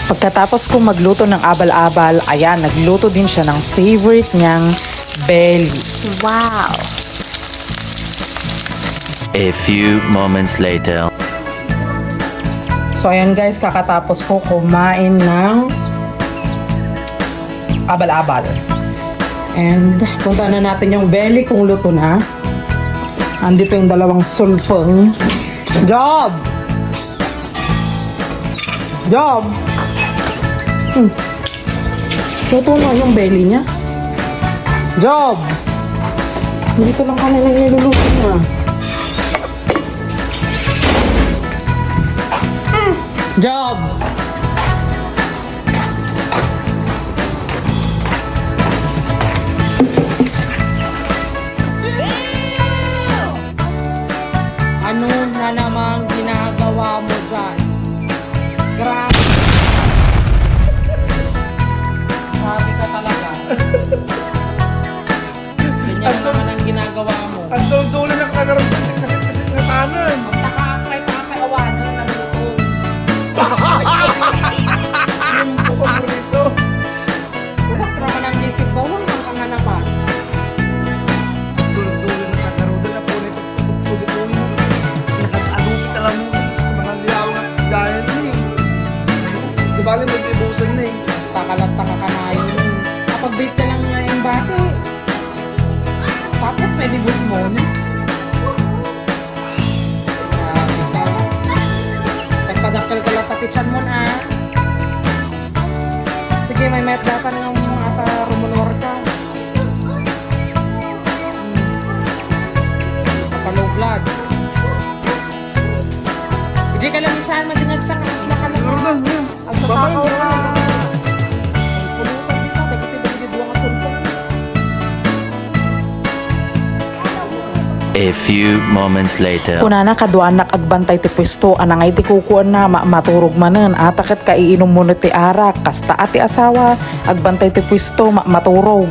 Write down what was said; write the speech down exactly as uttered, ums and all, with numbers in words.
Pagkatapos kong magluto ng abal-abal, ayan, nagluto din siya ng favorite niyang belly. Wow! A few moments later. So ayan guys, kakatapos ko kumain ng abal-abal. And punta na natin yung belly kung luto na. Andito yung dalawang sulpong. Job! Job! Hmm. Luto na yung belly niya. Job! Dito lang kami niluluto na. Job! Ano na namang ginagawa mo dyan? Grabe. Grabe ka talaga. Ganyan na naman ang ginagawa mo. Ang duldulan ng kagarotan, kasi kasi ng tanan. Ang taka ang may pangakawanan na luto. Yung buko burrito. Bukas naman ang gising ko, huwag kang kanganapan. Duldulan ng kagarotan na po nito. Tuloy-tuloy. Nakag-ano kita lang mo. Mga liyaw nga gaya ni. Di ba, alam mo, ibusan na eh. Basta ka lang takakanayon. Kapag vape ka lang nga yung bati. Tapos may bibus mo, no? Grabe ka. Nagpadakkel ka lang pati tiyan mo, ah. Sige, may mayat datan ng mga ata rumulor ka. Kapalog blood. Ijay ka lang isahan, madingag ka, kakas na ka lang. Ano na, ano? Ang tatakaw na. Ang pulutan dito, may kasi dagiti dua nga sulpong. A few moments later. Kunana, kaduanak agbantay ti pwesto, a nangay ti kukuanna, ma-, maturog manen, ata ket kaiinummo ti arak, kasta a ti asawa, agbantay ti pwesto, ma-, maturog.